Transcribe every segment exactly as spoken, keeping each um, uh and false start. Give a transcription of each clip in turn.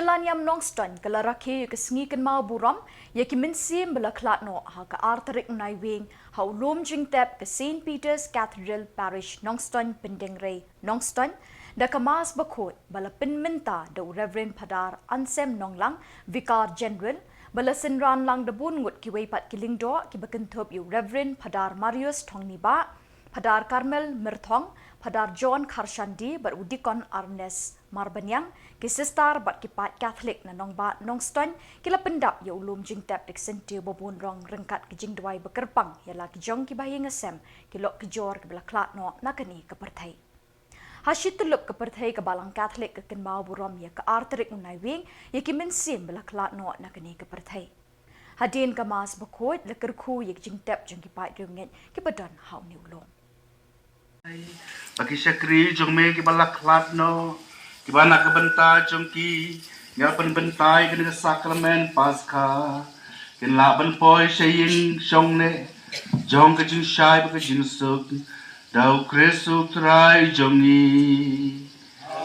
Laniam Nongstoiñ ka la rakhe ïa ka sngi kynmaw burom ïa ki mynsiem ba la khlad noh ha ka ar tarik u Naiwieng ha u lum jingtep ka Saint Peter's Cathedral Parish Nongstoiñ Pyndengrei Nongstoiñ da ka Mass bakhuid ba la pynmynta da u Reverend Phadar Ansem Nonglang, Vicar General, ba la synran lang da bun ngut kiwei pat ki lyngdoh kiba kynthup ïa u Reverend Phadar Marius Thongni Bah, Phadar Carmel Myrthong, Phadar John Kharshandi bad u Deacon Arnes Marbaniang, ki sister bad ki paid Catholic na nongbah Nongstoiñ ki la pyndap ïa u lum jingtep da ki syntiew ba bun rong ryngkat ki jingduwai ba kyrpang ïa la ki jong ki bahaïing hasem, ki lok ki jor kiba la khlad noh na kane ka pyrthei. Ha shi tyllup ka pyrthei ka Balang Catholic ka kynmaw burom ïa ka ar tarik u Naiwieng ïa ki mynsiem ba la khlad noh na kane ka pyrthei. Hadien ka Mass bakhuid la kyrkhu ïa ka jingtep jong ki paid riewngeit kiba don ha une u lum. Ba ki shakri jong me kiba la khlad noh, kiba na ka bynta jong ki ngi la pynbynta ïa kane ka sakramen Paskha, kin lah ban poi sha ïing shong neh jong ka jingshai bad ka jingsuk, da u Khrist u Trai jong ngi.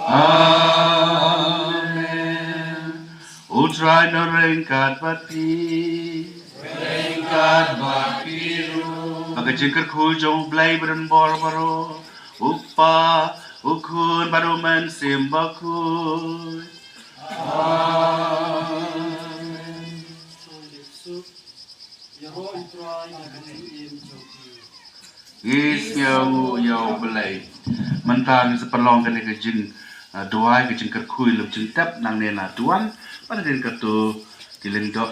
Amen. U Trai un ryngkat bad phi. Ryngkat bad phi ruh. Ba ka jingkyrkhu jong U Blei badonbor baroh, U Kpa, U Khun bad U Mynsiem Bakhuid. Amen. Ngi sngew ïa U Blei. Mynta ngin sa pynlong kane ka jing, ah, duwai, ka jingkyrkhu ïa u lum jingtep nangne na duwan. Ban rin katto ki lyngdoh.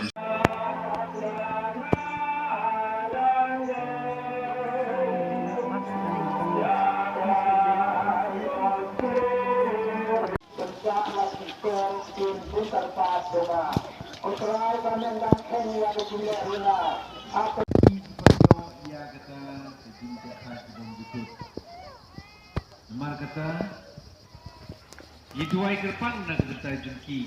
Namar kata, ngi duwai kyrpang na ka bynta jong ki.